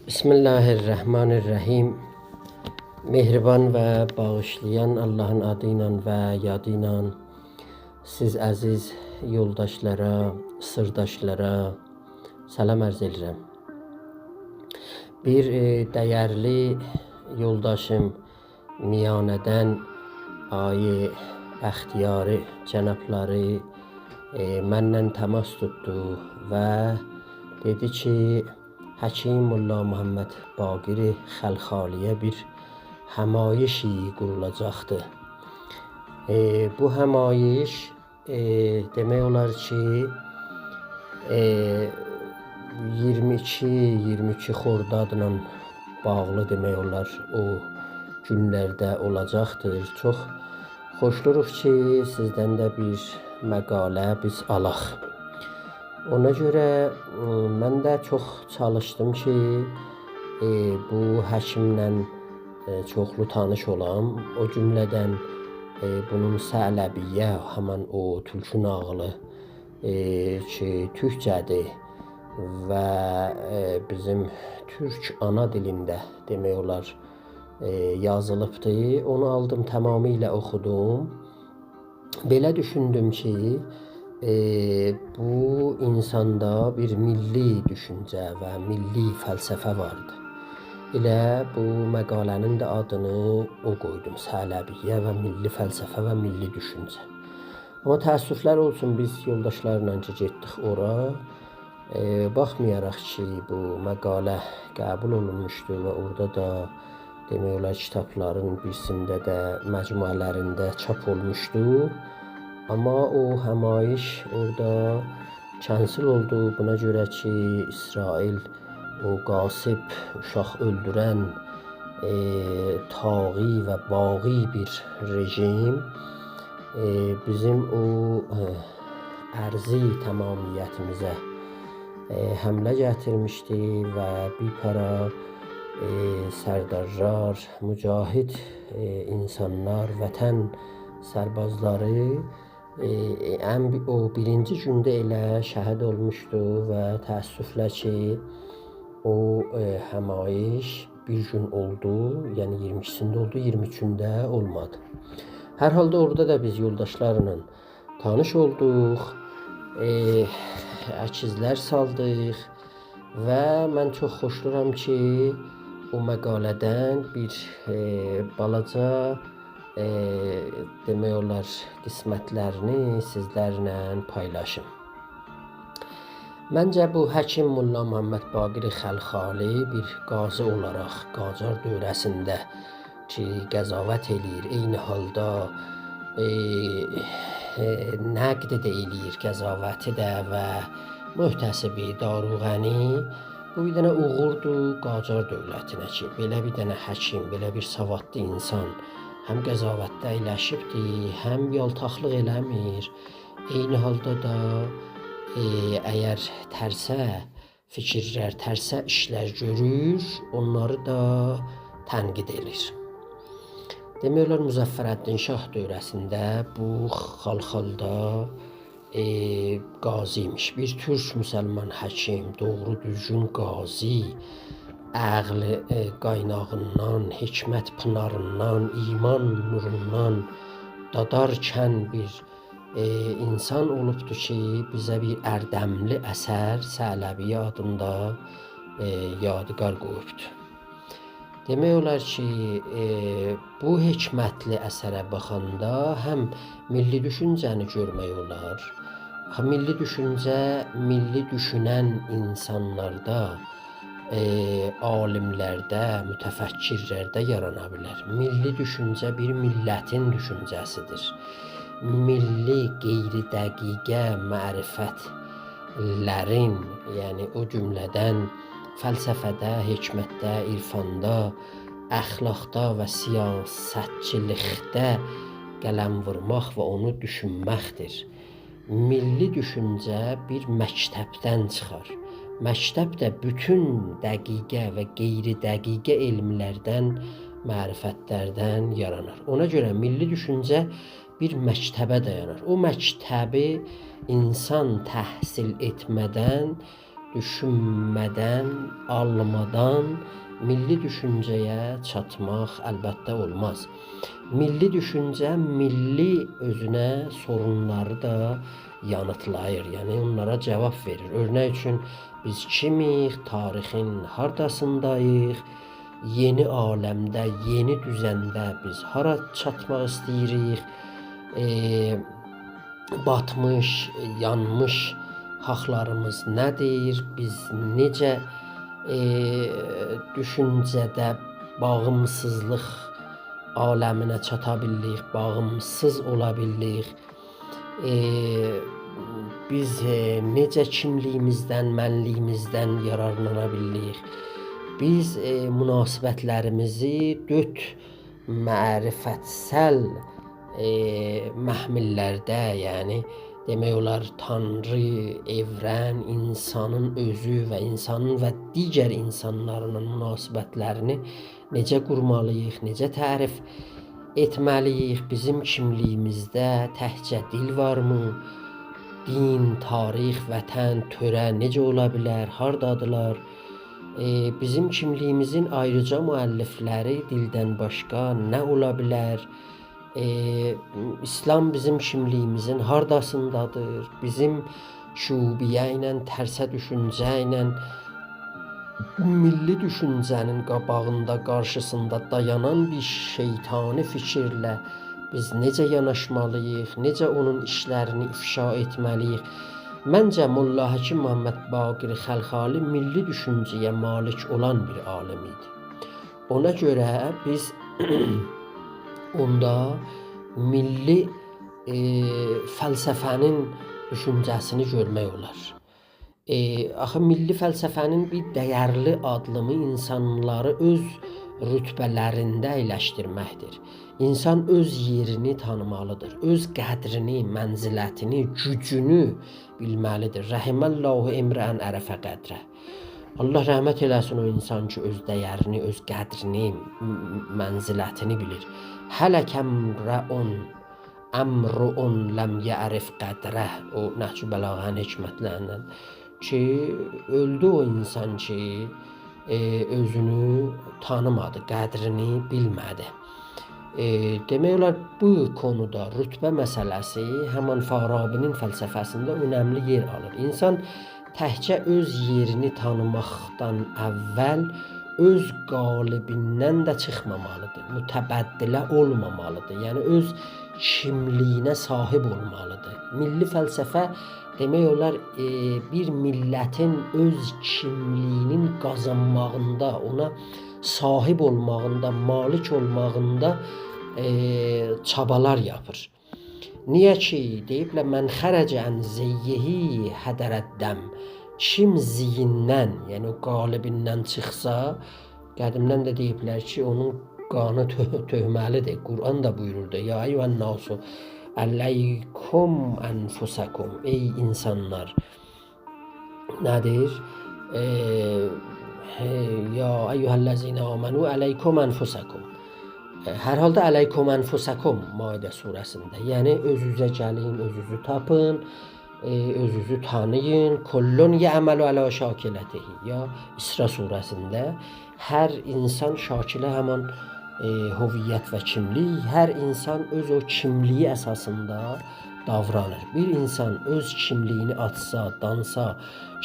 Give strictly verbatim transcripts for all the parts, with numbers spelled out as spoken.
بسم الله الرحمن الرحیم. مهربان و باغیشلایان آللاهین آدی ایله و یادی ایله سیز عزیز یولداشلارا، سیرداشلارا سلام عرض ائدیرم. بیر، ائ، دَیرلی یولداشیم میانه‌دن آقای بختیاری جنابلاری، ائ، منن تماس توتدو و دئدی کی، حکیم ملا محمد باقر خلخالی‌یه بیر همایشی قورولاجاقدی. ائ، بو همایش، ائ، دئمک اولار کی، ائ، اییرمی ایکی، اییرمی ایکی خردادلا باغلی دئمک اولار، او گونلرده اولاجاقدیر. چوخ خوشلوروق کی، سیزدن ده بیر مقاله بیز آلاق. اونا گؤره، م، من ده چوخ چالیشدیم کی، ائ، بو حکیمله، ائ، چوخلو تانیش اولام. او جمله‌دن، ائ، بونون ثعلبیه، همین او تورکو ناغیلی، ائ، کی، تورکجه‌دیر و، ائ، بیزیم تورک آنا دیلینده دئمک اولار، ائ، یازیلیبدی. اونو آلدیم، تمامیله اوخودوم. بئله دوشوندوم کی، ائ، بو اینساندا بیر میللی دوشونجه و میللی فلسفه واردی. ائله بو مقاله‌نین ده آدینی او قویدوم، ثعلبیه و میللی فلسفه و میللی دوشونجه. آمما تأسفلر اولسون، بیز یولداشلارلا کی گئتدیک اورا، ائ، باخمایاراق کی، بو مقاله قبول اولونموشدو و اورادا دا، دئمک اولار، کیتابلارین بیریسینده ده، مجموعه‌لرینده چاپ اولموشدو. آمما او همایش اورادا کنسل اولدو. بونا گؤره کی، اسرائیل او غاصب، اوشاق اؤلدورن، ائ، طاغی و باغی بیر رژیم، ائ، بیزیم او، ائ، ارضی تمامیتیمیزه، ائ، حمله گتیرمیشدی و بیر پارا، ائ، سردارلار، مجاهد، ائ، اینسانلار، وطن سربازلاری، ائ، ان بی-، او بیرینجی گونده ائله شهید اولموشدو و تأسفله کی، او، ائ، همایش بیر گون اولدو، یعنی اییرمی ایکیسینده اولدو، اییرمی اوچونده اولمادی. هر حالدا اورادا دا بیز یولداشلارلا تانیش اولدوق، ائ، عکسلر سالدیق و من چوخ خوشلورام کی، او مقاله‌دن بیر، ائ، بالاجا، ائ، دئمک اولار، قسمتلرینی سیزلرله پایلاشیم. منجه، بو حکیم ملا محمد باقر خلخالی بیر قاضی اولاراق قاجار دوره‌سینده کی، قضاوت ائله‌ییر، عینی حالدا، ائ، ائ، نقد ده ائله‌ییر قضاوتی ده و محتسبی داروغه‌نی. بو بیر دنه اوغوردور قاجار دؤولتینه کی، بئله بیر دنه حکیم، بئله بیر سوادلی اینسان هم قضاوتده اَیلشیبدیر، هم یالتاقلیق ائله‌میر. عینی حالدا دا، ائ، اگر ترسه فیکیرلر، ترسه ایشلر گؤرور، اونلاری دا تنقید ائله‌ییر. دئمک اولار، مظفرالدین شاه دوره‌سینده بو خالخالدا، ائ، قاضی ایمیش. بیر تورک مسلمان حکیم، دوغرو دوزگون قاضی، عقل، ائ، قایناغیندان، حکمت پیناریندان، ایمان نوروندان دادارکن بیر ائ، اینسان اولوبدور کی، بیزه بیر اردملی اثر ثعلبیه آدیندا، ائ، یادگار قویوبدور. دئمک اولار کی، ائ، بو حکمتلی اثره باخاندا هم میللی دوشونجه‌نی گؤرمک اولار. آخی میللی دوشونجه میللی دوشونن اینسانلاردا، ائ، عالیملرده، متفکرلرده یارانا بیلر. میللی دوشونجه بیر میللتین دوشونجه‌سیدیر. میللی، غیر دقیقه معرفتلرین، یعنی او جمله‌دن فلسفه‌ده، حکمتده، عرفاندا، اخلاقدا و سیاستچیلیکده قلم وورماق و اونو دوشونمکدیر. میللی دوشونجه بیر مکتبدن چیخار. مکتب ده بوتون دقیقه و غیر دقیقه علملردن، معرفتلردن یارانار. اونا گؤره میللی دوشونجه بیر مکتبه دایانار. او مکتبی اینسان تحصیل ائتمه‌دن دوشونمه‌دن، آلمادان میللی دوشونجه‌یه چاتماق البته اولماز. میللی دوشونجه میللی اؤزونه سورونلاری دا یانیتلاییر، یعنی اونلارا جاواب وئریر. اؤرنک اوچون، بیز کیمیک، تاریخین هارداسینداییق، یئنی عالمده، یئنی دوزنده بیز هارا چاتماق ایسته‌ییریک؟ ائ، باتمیش، یانمیش حاقلاریمیز نه‌دیر؟ بیز نئجه، ائ، دوشونجه‌ده باغیمسیزلیق عالمینه چاتا بیللیک، باغیمسیز اولا بیللیک؟ ائ، بیز، ائ، نئجه کیملیگیمیزدن، منلیگیمیزدن یارارلانا بیللیک؟ بیز، ائ، مناسبتلریمیزی دؤرد معرفتسل، ائ، محمللرده، یعنی دئمک اولار تانری، ائورن، اینسانین اؤزو و اینسانین و دیگر اینسانلارلا مناسبتلرینی نئجه قورمالی‌ییق، نئجه تعریف ائتمه‌لی‌ییک؟ بیزیم کیملیگیمیزده تکجه دیل وارمی؟ دین، تاریخ، وطن، تؤره نئجه اولا بیلر؟ هاردادیلار؟ ائ، بیزیم کیملیگیمیزین آیریجا مؤلفلری دیلدن باشقا نه اولا بیلر؟ ائ، ایسلام بیزیم کیملیگیمیزین هارداسیندادیر؟ بیزیم شعوبیه ایله، ترسه دوشونجه ایله، میللی دوشونجه‌نین قاباغیندا، قارشیسیندا دایانان بیر شیطانی فیکیرله بیز نئجه یاناشمالی‌ییق، نئجه اونون ایشلرینی افشا ائتمه‌لی‌ییک؟ منجه، ملا حکیم محمد باقر خلخالی میللی دوشونجه‌یه مالیک اولان بیر عالم ایدی. اونا گؤره بیز اوندا میللی، ائ، فلسفه‌نین دوشونجه‌سینی گؤرمک اولار. ائ، آخی میللی فلسفه‌نین بیر دَیرلی آددیمی اینسانلاری اؤز رتبه‌لرینده اَیلشدیرمکدیر. اینسان اؤز یئرینی تانیمالیدیر، اؤز قدرینی، منزلتینی، گوجونو بیلمه‌لیدیر. «رحم الله امرأ عرف قدره». الله رحمت ائله‌سین او اینسان کی، اؤز دَیرینی، اؤز قدرینی، م-، منزلتینی بیلیر. «هلک امرؤ، امرؤ لم یعرف قدره». او نهج‌البلاغه‌نین حکمتلریندن کی، اؤلدو او اینسان کی، ائ، اؤزونو تانیمادی، قدرینی بیلمه‌دی. ائ، دئمک اولار، بو قونودا رتبه مسئله‌سی همین فارابی‌نین فلسفه‌سینده اؤنملی یئر آلیر. اینسان تکجه اؤز یئرینی تانیماقدان اول اؤز قالبیندن ده چیخمامالیدیر، متبدله اولمامالیدیر. یعنی اؤز کیملیگینه صاحیب اولمالیدیر. میللی فلسفه، دئمک اولار، ائ، بیر میللتین اؤز کیملیگینین قازانماغیندا، اونا صاحیب اولماغیندا، مالیک اولماغیندا، ائ، چابالار یاپیر. نییه کی، دئییبلر: «من خرج عن زیه هدر الدم». کیم زییندن، یعنی او قالبیندن چیخسا، قدیمدن ده دئییبلر کی، اونون قانی تؤ-، تؤکمه‌لیدیر. قرآن دا بویوروردو: «یا ایها الناس علیکم انفسکم». ای اینسانلار، نه‌دیر؟ ائ، هه، «یا ایها الذین آمنوا علیکم انفسکم». ائ، هر حالدا «علیکم انفسکم» مائده سوره‌سینده. یعنی اؤزونوزه گلین، اؤزونوزو تاپین، ائ، اؤزونوزو تانییین. «کل یعمل علی شاکلته». یا اسراء سوره‌سینده هر اینسان، شاکله همان، ائ، هویت و کیملیک، هر اینسان اؤز او کیملیگی اساسیندا داورانیر. بیر اینسان اؤز کیملیگینی آچسا، دانسا،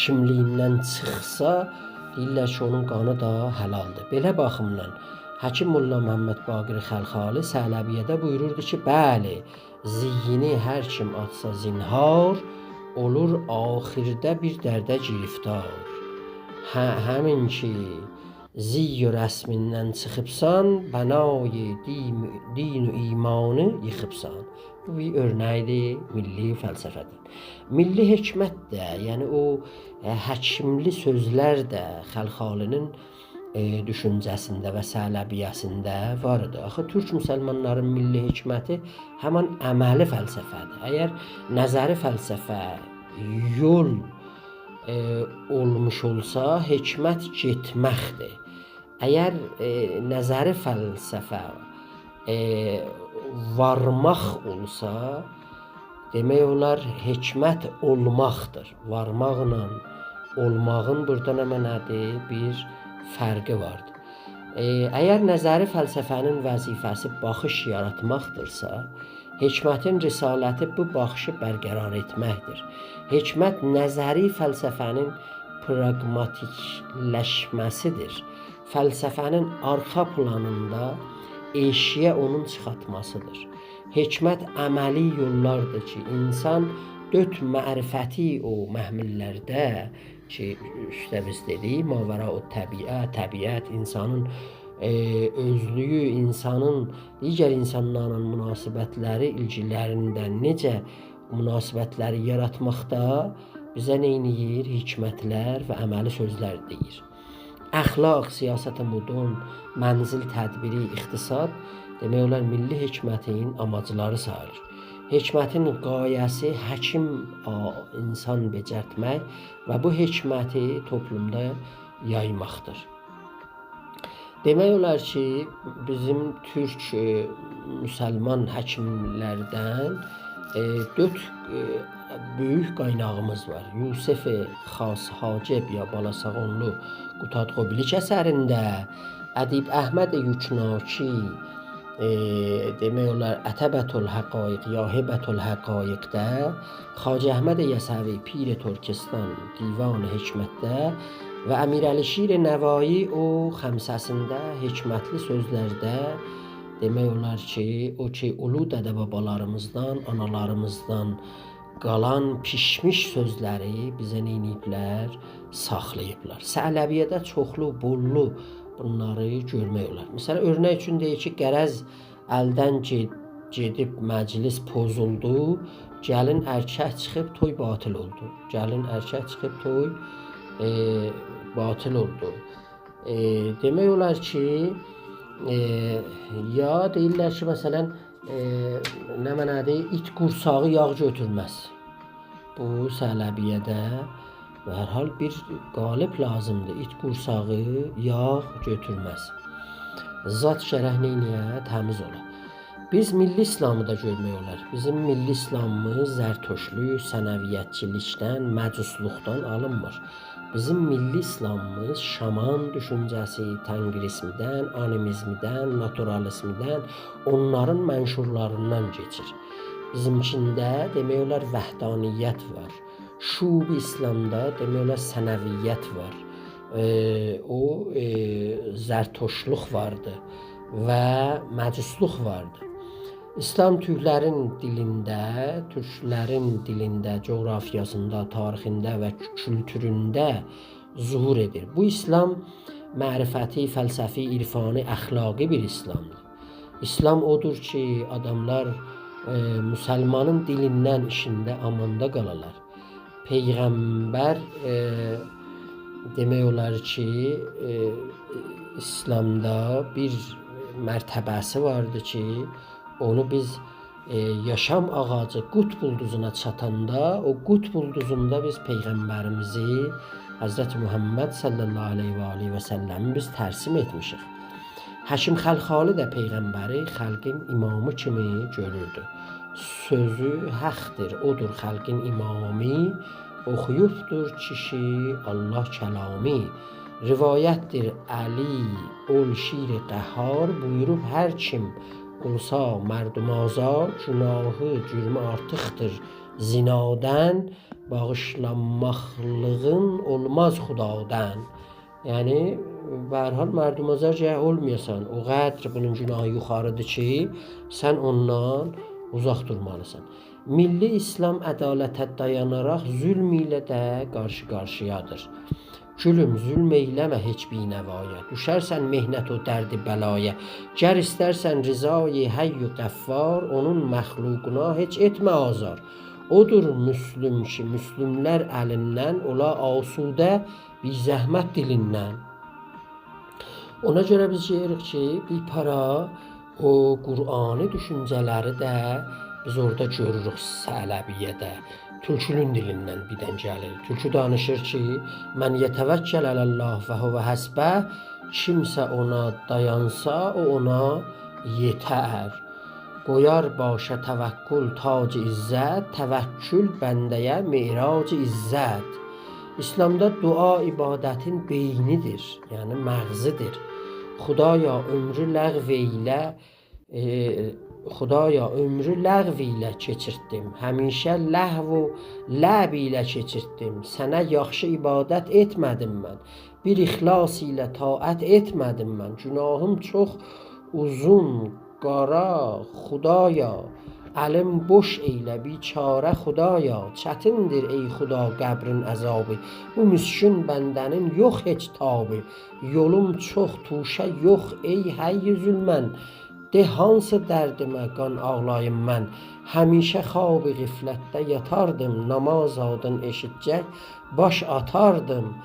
کیملیگیندن چیخسا، دئییرلر کی، اونون قانی دا حلالدیر. بئله باخیمدان حکیم ملا محمد باقر خلخالی ثعلبیه‌ده بویوروردو کی، بلی، زیینی هر کیم آتسا زینهار، اولور آخیرده بیر درده گرفتار. هه، همین کی، زی و رسمیندن چیخیبسان، بنای دین، دین و ایمانی ییخیبسان. بو بیر اؤرنکدیر میللی فلسفه‌دن. میللی حکمت ده، یعنی او، ائ، حکیملی سؤزلر ده خلخالی‌نین، ائ، دوشونجه‌سینده و ثعلبیه‌سینده وار ایدی. آخی تورک مسلمانلارین میللی حکمتی همان عملی فلسفه‌دیر. اگر نظری فلسفه یول، ائ، اولموش اولسا، حکمت گئتمکدیر. اگر، ائ، نظری فلسفه، ائ، وارماق اولسا، دئمک اولار، حکمت اولماقدیر. وارماقلا، اولماغین بورادا نمنه‌دیر؟ بیر فرقی واردیر. ائ، اگر نظری فلسفه‌نین وظیفه‌سی باخیش یاراتماقدیرسا، حکمتین رسالتی بو باخیشی برقرار ائتمکدیر. حکمت نظری فلسفه‌نین پراگماتیکلشمه‌سیدیر. فلسفه‌نین آرخا پلانیندا ائشییه اونون چیخارتماسیدیر. حکمت عملی یوللاردیر کی، اینسان دؤرد معرفتی او محمل‌لرده کی، اوسته بیز دئدیک، ماوراءالطبیعه، طبیعت، اینسانین، ائ، اؤزلویو، اینسانین دیگر اینسانلارلا مناسبت‌لری، ایلگی‌لرینده نئجه مناسبت‌لری یاراتماقدا بیزه نئینیر؟ حکمت‌لر و عملی سؤزلر دئییر. اخلاق، سیاست مدن، منزل تدبیری، اقتصاد، دئمک اولار، میللی حکمتین آماجلاری ساییلیر. حکمتین غایه‌سی حکیم آ-، اینسان بئجرتمک و بو حکمتی توپلومدا یایماقدیر. دئمک اولار کی، بیزیم تورک، ائ، مسلمان حکیم‌لردن، ائ، دؤرد، ائ، بؤیوک قایناغیمیز وار. یوسف خاص حاجب یا بالاساغونلو قوتادغو بیلیک اثرینده، ادیب احمد یوکناکی، ائ، دئمک اولار، عتبة الحقایق یا هبة الحقایق‌ده، خواجه احمد یسوی، پیر ترکستان، دیوان حکمت‌ده و امیرعلیشیر نوایی او خمسه‌سینده حکمتلی سؤزلرده، دئمک اولار کی، او کی، اولو دده-بابالاریمیزدان، آنالاریمیزدان قالان پیشمیش سؤزلری بیزه نئینییبلر؟ ساخلاییبلار. ثعلبیه‌ده چوخلو، بوللو بونلاری گؤرمک اولار. مثلا، اؤرنک اوچون دئییر کی، غرض الدن گئ-، گئدیب مجلس پوزولدو، گلین ارکک چیخیب توی باطل اولدو. گلین ارکک چیخیب توی، ائ، باطل اولدو. ائ، دئمک اولار کی، ائ، یا دئییرلر کی، مثلا، ائ، نمنه‌دیر، ایت قورساغی یاغ گؤتورمز. بو ثعلبیه‌ده، به هر حال، بیر قالب لازیمدیر. ایت قورساغی یاغ گؤتورمز. زاد گرک نئینییه؟ تمیز اولا. بیز میللی ایسلامی دا گؤرمک اولار. بیزیم میللی ایسلامیمیز زرتشتلوک، ثنویتچیلیکدن، مجوسلوقدان آلینمیر. بیزیم میللی ایسلامیمیز شامان دوشونجه‌سی، تنگریسمیدن، آنیمیزمیدن، ناتورالیزمیدن، اونلارین منشورلاریندان کئچیر. بیزیمکینده، دئمک اولار، وحدانیت وار. شعوب ایسلامدا، دئمک اولار، ثنویت وار. ائ، او، ائ، زرتشتلوق واردی و مجوسلوق واردی. ایسلام تورکلرین دیلینده، تورکلرین دیلینده، جغرافیاسیندا، تاریخینده و کولتورونده ظهور ائدیر. بو ایسلام معرفتی، فلسفی، عرفانی، اخلاقی بیر ایسلامدیر. ایسلام اودور کی، آداملار، ائ، مسلمانین دیلیندن، ایشینده، آماندا قالالار. پیغمبر، ائ، دئمک اولار کی، ائ، ایسلامدا بیر مرتبه‌سی واردی کی، اونو بیز، ائ، یاشام آغاجی قطب اولدوزونا چاتاندا، او قطب اولدوزوندا بیز پیغمبریمیزی، حضرت محمد صلی الله علیه و آله و سلمی بیز ترسیم ائتمیشیک. حکیم خلخالی ده پیغمبری خلقین امامی کیمی گؤروردو. سؤزو حقدیر، اودور خلقین امامی، اوخویوبدور کیشی الله کلامی. روایتدیر علی، اول شیر قهار، بویوروب هر کیم اولسا مردم آزار، گناهی، جرمو آرتیقدیر زنادن، باغیشلانماقلیغین اولماز خدادن. یعنی، به هر حال، مردم آزار گرک اولمایاسان. او قدر بونون گناهی یوخاریدیر کی، سن اوندان اوزاق دورمالیسان. میللی ایسلام عدالته دایاناراق ظلم ایله ده قارشی-قارشییادیر. گولوم، ظلم ائیله‌مه هئچ بی‌نوایا، دوشرسن محنت و درد بلایا. گر ایسترسن رضای حی غفار، اونون مخلوقونا هئچ ائتمه آزار. اودور مسلم کی، مسلم‌لر الیندن اولا آسوده، بی‌زحمت دیلیندن. اونا گؤره بیز دئییریک کی، بیر پارا او قرآنی دوشونجه‌لری ده بیز اورادا گؤروروک ثعلبیه‌ده. تولکونون دیلیندن بیردن گلیر. تولکو دانیشیر کی، «من یتوکل علی الله فهو حسبه»، کیمسه اونا دایانسا، او اونا یئتر. «قویار باشا توکل تاج عزت، توکل بنده‌یه معراج عزت.» ایسلامدا دعا عبادتین بئینیدیر، یعنی مغزیدیر. خدایا، عؤمرو لغو ائیله، ائ، خدایا، عؤمرو لغو ایله کئچیرتدیم. همیشه لهو و لعب ایله کئچیرتدیم. سنه یاخشی عبادت ائتمه‌دیم من. بیر اخلاص ایله طاعت ائتمه‌دیم من. گناهیم چوخ اوزون، قارا، خدایا، الیم بوش ائیله بیچاره خدایا. چتیندیر، ای خدا، قبرین عذابی. بو مسکین بنده‌نین یوخ هئچ تابی. یولوم چوخ توشه یوخ، ای حی ذوالمن. دئ، هانسی دردیمه قان آغلاییم من؟ همیشه خواب غفلتده یاتاردیم، نماز آدین ائشیتجک باش آتاردیم.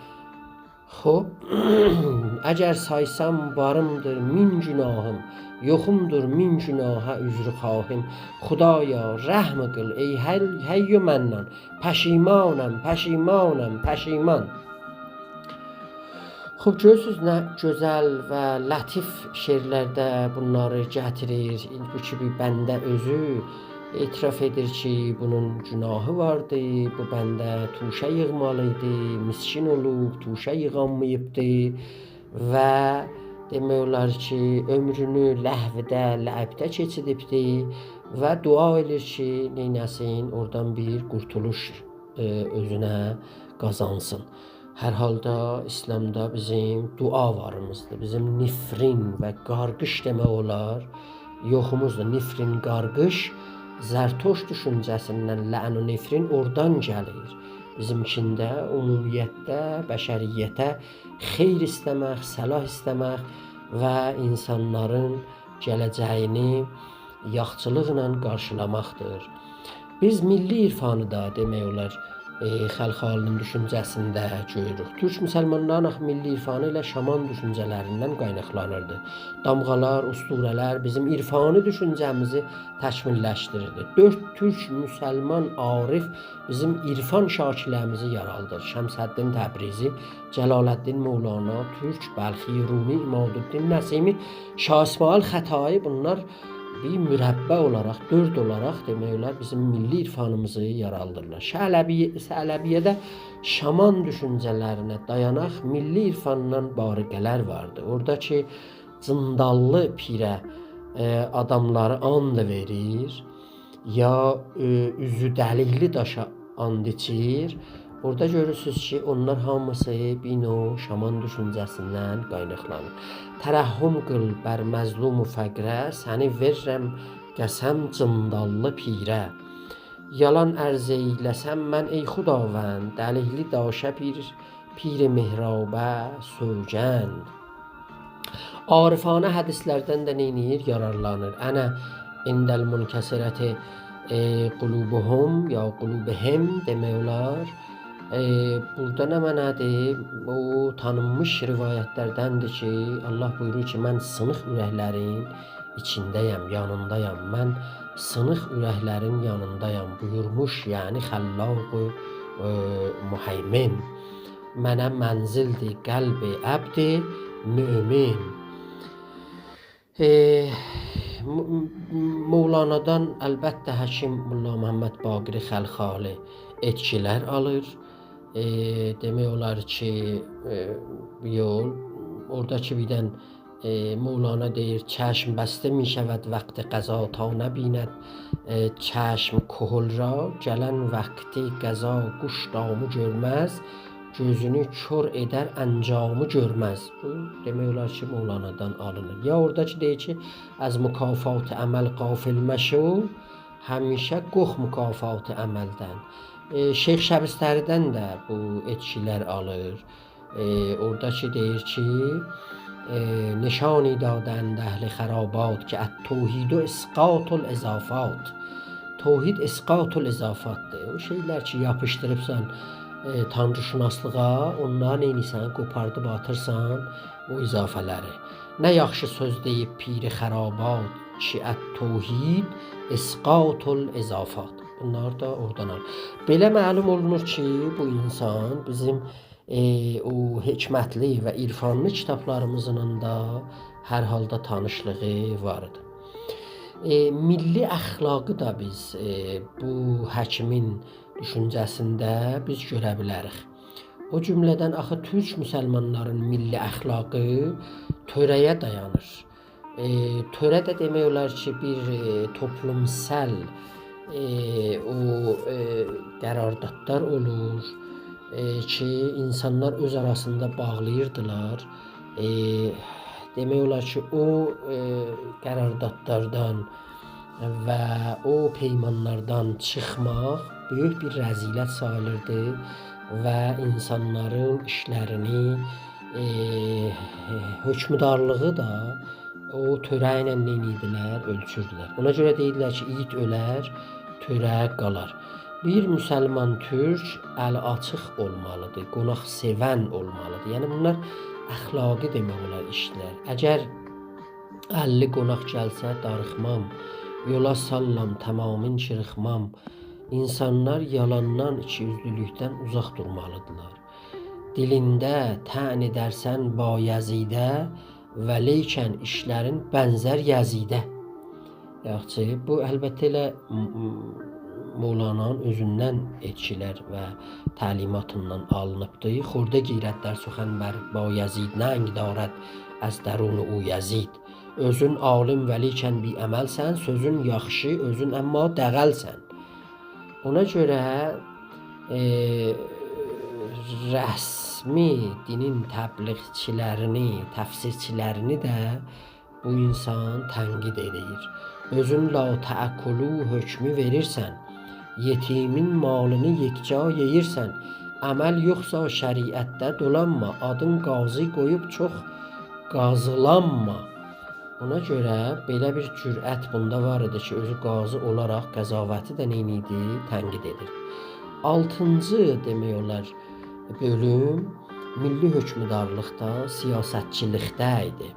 خوب، اگر سایسام، واریمدیر مین گناهیم، یوخومدور مین گناها عذرخواهیم. خدایا، رحم قیل، ای حی، حی مننن، پشیمانم، پشیمانم، پشیمان. خوب، گؤرورسوز نه گؤزل و لطیف شعرلرده بونلاری گتیریر. بو کی، بیر بنده اؤزو اعتراف ائدیر کی، بونون گناهی واردی، بو بنده توشه ییغمالی ایدی، مسکین اولوب، توشه ییغانماییبدی و دئمک اولار کی، عؤمرونو لهوده، لعبده کئچیریبدی و دعا ائله‌ییر کی، نئینه‌سین، اورادان بیر قورتولوش، ائ، اؤزونه قازانسین. هر حالدا ایسلامدا بیزیم دعا واریمیزدیر. بیزیم نفرین و قارغیش دئمک اولار یوخوموزدور. نفرین، قارغیش زرتشت دوشونجه‌سیندن، لعن و نفرین اورادان گلیر. بیزیم ایچینده عمومیتده بشریته خیر ایسته‌مک، صلاح ایسته‌مک و اینسانلارین گله‌جه‌یینی یاخچیلیقلا قارشیلاماقدیر. بیز میللی عرفانی دا دئمک اولار، ائ، خلخالی‌نین دوشونجه‌سینده گؤروروک. تورک مسلمانلارین آخی میللی عرفانی ائله شامان دوشونجه‌لریندن قایناقلانیردی. دامغالار، اسطوره‌لر بیزیم عرفانی دوشونجه‌میزی تکمیللشدیریردی. دؤرد تورک مسلمان عارف بیزیم عرفان شاکله‌میزی یارادیر. شمس‌الدین تبریزی، جلال‌الدین مولانا، تورک، بلخی، رومی، عمادالدین نسیمی، شاه اسماعیل خطایی، بونلار بیر مربع اولاراق، دؤرد اولاراق دئمک اولار بیزیم میللی عرفانیمیزی یارادیرلار. ثعلبی-، ثعلبیه‌ده شامان دوشونجه‌لرینه دایاناق میللی عرفاندان بارقه‌لر واردی. اورادا کی، جینداللی پیره، ائ، آداملاری آند وئریر، یا، ائ، اوزو دلیکلی داشا آند ایچیر. اورادا گؤرورسونوز کی، اونلار هامیسی بیر نوع شامان دوشونجه‌سیندن قایناقلانیر. «ترحم قیل بر مظلوم و فقیره، سنی وئررم قسم جینداللی پیره. یالان عرض ائیله‌سم من، ای خداوند، دلیکلی داشا پیر، پیر محرابه سوگند.» عارفانه حدیثلردن ده نئینیر؟ یارارلانیر. «أنا عند المنکسرة، ائ، قلوبهم» یا «قلوبهم» دئمک اولار. ائ، بورادا نمنه‌دیر؟ او تانینمیش روایتلردندیر کی، الله بویورور کی، «من سینیق اورکلرین ایچینده‌یم، یانیندایام. من سینیق اورکلرین یانیندایام» بویورموش، یعنی خلاق، ائ، مهیمن. «منه منزلدیر قلب عبد مؤمن.» ائ، م-، م-، مولانادان البته حکیم ملا محمد باقر خلخالی ائتکیلر آلیر. ائ، دئمک اولار کی، ائ، یول، اورادا کی، بیردن، ائ، مولانا دئییر: «چشم بسته می‌شود وقت قضا، تا نبیند، ائ، چشم کحل را. گلن وقت قضا قوش دامو گؤرمز، گؤزونو کور ائدر، انجامی گؤرمز.» بو، دئمک اولار کی، مولانادان آلینیر. یا اورادا کی، دئییر کی، «از مکافات عمل غافل مشو، همیشه قورخ مکافات عملدن.» ائ، شیخ شبستری‌دن ده بو ائتکیلر آلیر. ائ، اورادا کی، دئییر کی، ائ، «نشانی دادند اهل خرابات، که التوحید اسقاط الاضافات.» توحید اسقاط الاضافاتدیر. او شئیلر کی، یاپیشدیریبسان، ائ، تانری‌شناسلیغا، اونلاری نئینیرسن؟ قوپاردیب آتیرسان او اضافه‌لری. «نه یاخشی سؤز دئییب پیر خرابات، که التوحید اسقاط الاضافات.» بونلار دا اورادان آلیر. بئله معلوم اولونور کی، بو اینسان بیزیم، ائ، او حکمتلی و عرفانلی کیتابلاریمیزلا دا هر حالدا تانیشلیغی وار ایدی. ائ، میللی اخلاقی دا بیز، ائ، بو حکیمین دوشونجه‌سینده بیز گؤره بیلریک. او جمله‌دن آخی تورک مسلمانلارین میللی اخلاقی تؤره‌یه دایانیر. ائ، تؤره ده دئمک اولار کی، بیر، ائ، توپلومسال، ائ، او، ائ، قراردادلار اولور، ائ، کی، اینسانلار اؤز آراسیندا باغلاییردیلار. ائ، دئمک اولار کی، او، ائ، قراردادلاردان و او پیمانلاردان چیخماق بؤیوک بیر رذیلت ساییلیردی و اینسانلارین ایشلرینی، ائ، حؤکمدارلیغی دا او تؤره ایله نئینیردیلر؟ اؤلچوردولر. اونا گؤره دئییرلر کی، ایگید اؤلر، تؤره قالار. بیر مسلمان تورک الی آچیق اولمالیدیر، قوناق سئون اولمالیدیر. یعنی بونلار اخلاقی دئمک اولار ایشلر. اگر اللی قوناق گلسه داریخمام، یولا ساللام تمامین چیریخمام. اینسانلار یالاندان، ایکی‌اوزلولوکدن اوزاق دورمالیدیرلار. دیلینده طعن ائدرسن بایزیده، ولیکن ایشلرین بنزر یزیده. یاخشی، بو البته ائله م-، م-، مولانانین اؤزوندن ائتکیلر و تعلیماتیندان آلینیبدیر. «خرده گیرد در سخن بر بایزید، ننگ دارد از درون او یزید.» اؤزون عالم ولیکن بی‌عملسن، سؤزون یاخشی، اؤزون اما دغلسن. اونا گؤره، ائ، رسمی دینین تبلیغچیلرینی، تفسیرچیلرینی ده بو اینسان تنقید ائدیر. اؤزون «لا تأکلوا» حؤکمو وئریرسن، یتیمین مالینی یکجا یئییرسن. عمل یوخسا شریعتده دولانما، آدین قاضی قویوب چوخ قاضیلانما. اونا گؤره بئله بیر جرأت بوندا وار ایدی کی، اؤزو قاضی اولاراق قضاوتی ده نئینیردی؟ تنقید ائدیر. آلتینجی، دئمک اولار، بؤلوم میللی حؤکمدارلیقدا، سیاستچیلیکده ایدی.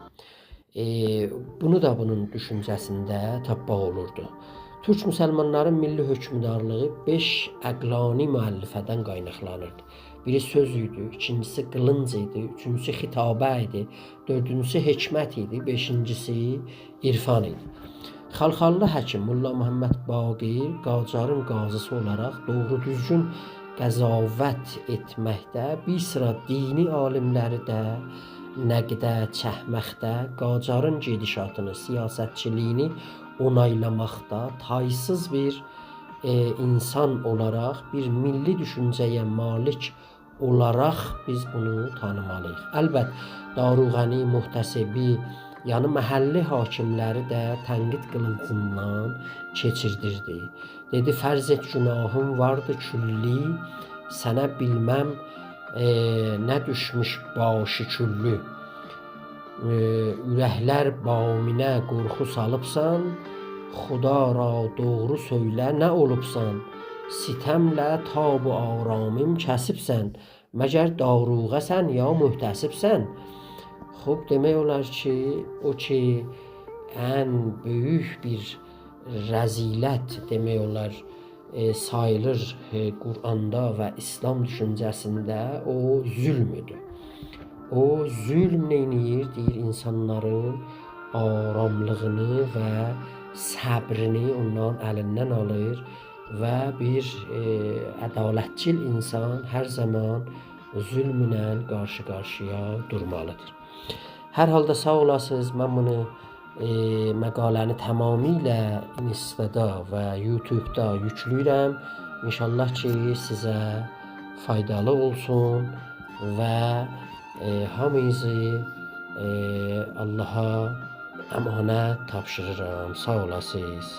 ائ، بونو دا بونون دوشونجه‌سینده تاپماق اولوردو. تورک مسلمانلارین میللی حؤکمدارلیغی بئش عقلانی مؤلفه‌دن قایناقلانیردی. بیری سؤز ایدی، ایکینجیسی قیلینج ایدی، اوچونجوسو خطابه ایدی، دؤردونجوسو حکمت ایدی، بئشینجیسی عرفان ایدی. خالخاللی حکیم ملا محمد باقر قاجارین قاضی‌سی اولاراق دوغرو دوزگون قضاوت ائتمکده، بیر سیرا دینی عالیملری ده نقده چکمکده، قاجارین گئدیشاتینی، سیاستچیلیگینی اونایلاماقدا تایسیز بیر، ائ، اینسان اولاراق، بیر میللی دوشونجه‌یه مالیک اولاراق بیز بونو تانیمالی‌ییق. البت، داروغه‌نی، محتسبی، یعنی محلی حاکیملری ده تنقید قیلینجیندان کئچیردیردی. دئدی: «فرض ائت گناهیم واردی کلی، سنه بیلمم، ائ، نه دوشموش باشی کوللو. ائ، اورکلر بامینه قورخو سالیبسان، خدا را دوغرو سؤیله نه اولوبسان؟ ستمله تاب و آرامیم کسیبسن، مگر داروغه‌سن یا محتسبسن؟» خوب، دئمک اولار کی، او کی، ان بؤیوک بیر رذیلت، دئمک اولار، ائ، ساییلیر، ائ، قرآندا و ایسلام دوشونجه‌سینده او ظلمودور. او ظلم نئینیر؟ دئییر، اینسانلارین آراملیغینی و صبرینی اونلارین الیندن آلیر و بیر، ائ، عدالتچیل اینسان هر زامان ظلمله قارشی-قارشییا دورمالیدیر. هر حالدا ساغ اولاسینیز، من بونو، ائ، مقاله‌نی تمامیله اینستادا و یوتیوبدا یوکله‌ییرم. ان‌شاءالله کی، سیزه فایدالی اولسون و، ائ، هامینیزی، ائ، آللاها امانت تاپشیریرام. ساغ اولاسینیز.